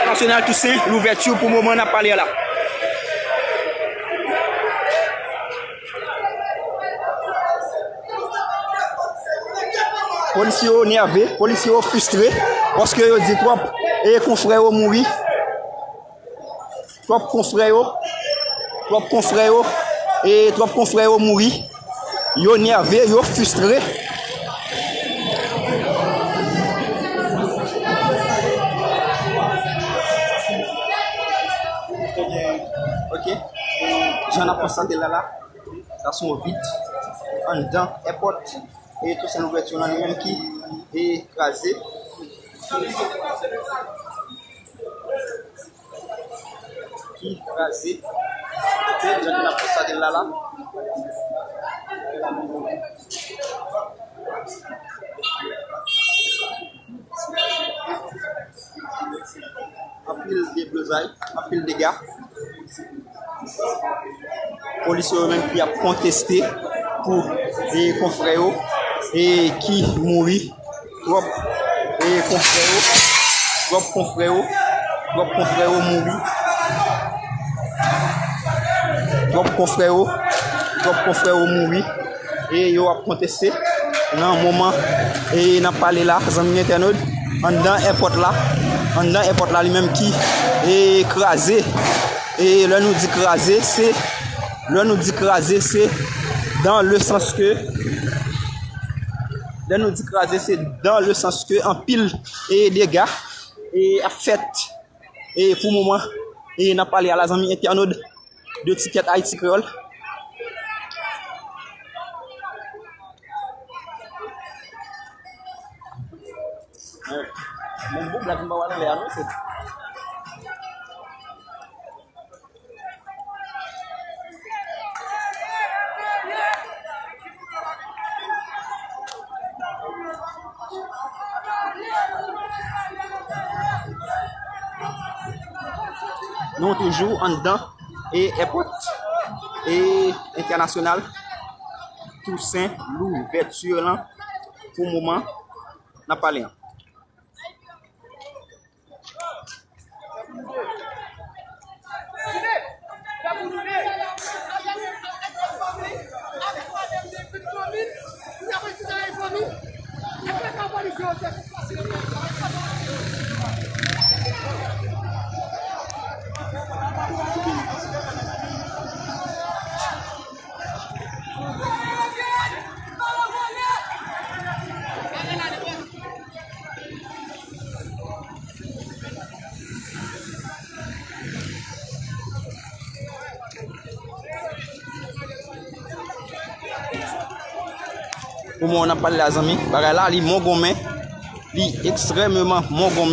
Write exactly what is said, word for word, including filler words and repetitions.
Nasyonal Tousen Louvèti pou moman n ap pale a la. Polisye yo nève, polisye yo fristre, paske yo di twòp e konfrè yo mouri. Twòp konfrè yo, twòp konfrè yo, e twòp konfrè yo mouri. Yo nève, yo fristre. Ok. Jan n ap konstate la la, sa se yon vit anndan èpòt e Tousen Louvèti lan li menm ki e kraze. Ki kraze. Ok, jan n ap konstate l la la. Anpil deblozay, anpil dega. Polisye yo menm ki ap konteste pou e konfrè yo e ki mouri. Twòp e konfrè yo, twòp konfrè yo, twòp konfrè yo mouri. Twòp konfrè yo, twòp konfrè yo mouri. E yo ap konteste nan moman e n ap pale la, zanmi entènot, anndan èpòt la, anndan èpòt la li menm ki e kraze. E lè nou di kraze, se, lè nou di kraze, se dans le sens que, lè nou di kraze, se dans le sens que anpil e dega e ap fèt. E pou moman, e n ap pale a la, zanmi entènot de Ticket Haïti Créole. Men bon, black m pa wè nan lè a non, se. Nou toujou anndan e èpòt e entènasyonal Tousen Louvèti lan pou moman n ap pale an. Pou moman n ap pale la, zanmi, bagay la, li mongonmen, li ekstrèmeman mongonmen.